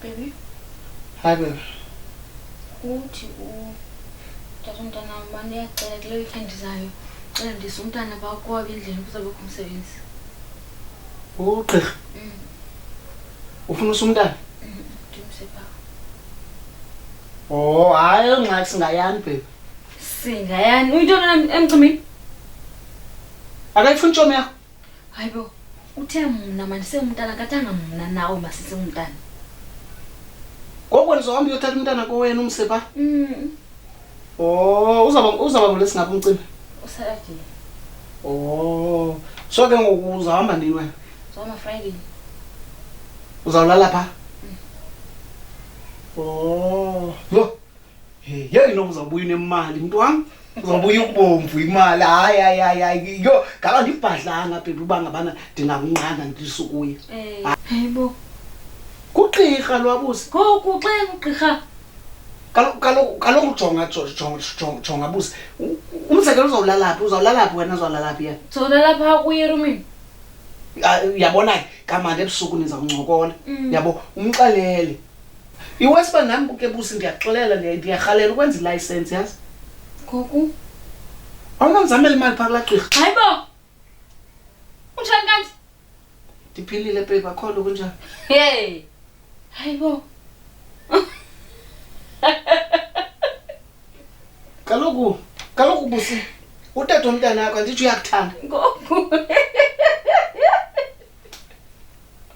Baby. Hi baby. Uthi u tata umntana wam bani uyacela kule weekend izayo. Cela ndise umntana bakwabo endlini kuzawubekho umsebenzi. Ugqirha. Ufuna usa umntana? Ndimse phaa. Oh, hayi ngxaki singayani baby. Singayani. Uyintoni emcimbini? Akayifuni itshomi yakho? Hayi bo. Uthe mna mandise umntana akathanga mna nawe masise umntana. Ngoku wena uzohamba uyothatha umntana kowena umse phaa? Mm. Oh, uzawuba ngolwesingaphi umcimbi? USaturday. Oh, so ke ngoku uzawuhamba nini wena? Uzawuhamba Friday. Uzawulala phaa? Oh, yho. Hey, yeyi noba uzawubuya unemali mntu wam. Uzawubuya ukubomvu imali. Hayi, hayi, hayi, hayi. Yho, ngaba ndibhadlanga baby uba ngabana ndingakunqanda ndisukuye. Eh. Hayibo. Kugqirha lwabusi. Ngoku xa kugqirha. Kaloku jonga, jonga, jonga, jonga busi. Umzekelo uzawulala phi? Uzawulala phi wena, uzawulala phi yena? Uzawulala phaa kuye erumini. Uyabona ke, kamandi ebusuku nizawuncokola. Yabo, umxelele. Iwesi uba nam ke busi ndiyakuxelela, ndiyarhalela ukwenza ilayisensi, yazi? Ngoku? Awunondizamela imali phaa kulaa gqirha? Hayibo! Unjani kanti? Ndiphilile babe, akho nto kunjani. Hey! Hayibo! Kaloku, kaloku busi, utata womntana wakho andithi uyakuthanda. Ngoku.